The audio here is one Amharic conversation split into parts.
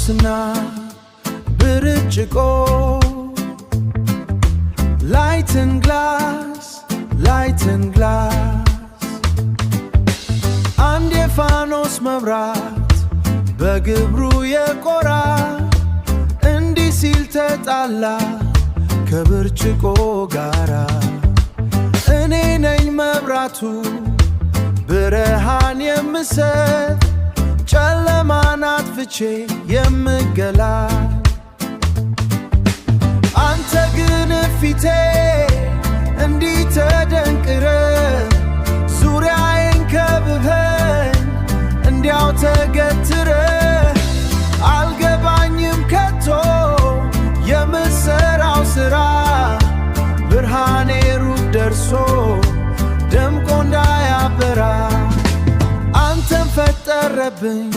ፋኖስና ብርጭቆ። Light and glass, light and glass። አንድ የፋኖስ መብራት በግብሩ የኮራ እንዲህ ሲል ተጣላ ከብርጭቆ ጋራ። እኔ ነኝ መብራቱ፣ ብርሃን የምሰጥ፣ ጨለማን አጥፍቼ የምገላጥ። አንተ ግን ፊቴ እንዲህ ተደንቅረ፣ ዙሪያዬን ከብበኝ እንዲያው ተገትረ፣ አልገባኝም ከቶ የምሰራው ሥራ፣ ብርሃኔ ሩቅ ደርሶ ደምቆ እንዳያበራ። አንተን ፈጠረብኝ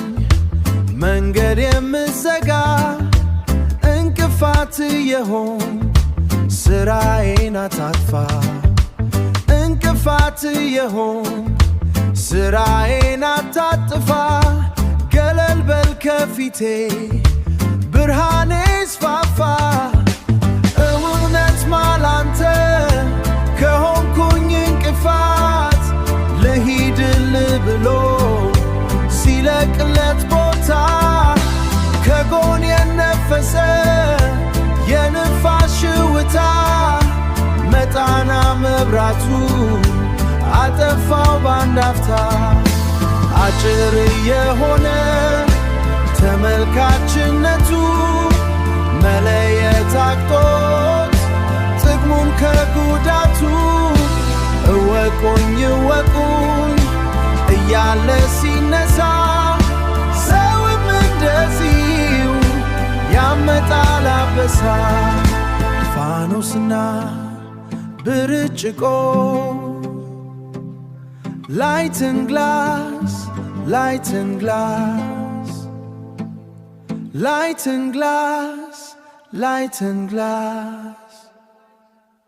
መንገድ የምዘጋ፣ እንቅፋት የሆንክ ስራዬን አታጥፋ። እንቅፋት የሆንክ ስራዬን አታጥፋ። ገለል በል ከፊቴ፣ ብርሃኔ ይስፋፋ። እውነት ማላንተ ከሆንኩኝ እንቅፋት፣ ልሂድል ብሎ ሲለቅለት ቦታ፣ ከጎን የነፈሰ የንፋስ ሽውታ መጣና መብራቱ አጠፋው ባንድ አፍታ። አጭር የሆነ ተመልካችነቱ፣ መለየት አቅቶት ጥቅሙን ከጉዳቱ፣ እወቁኝ እወቁኝ እያለ ሲነሳ፣ ሰውም እንደዚሁ ያመጣል አበሳ። ፋኖስና ብርጭቆ። Light and glass, light and glass, light and glass, light and glass.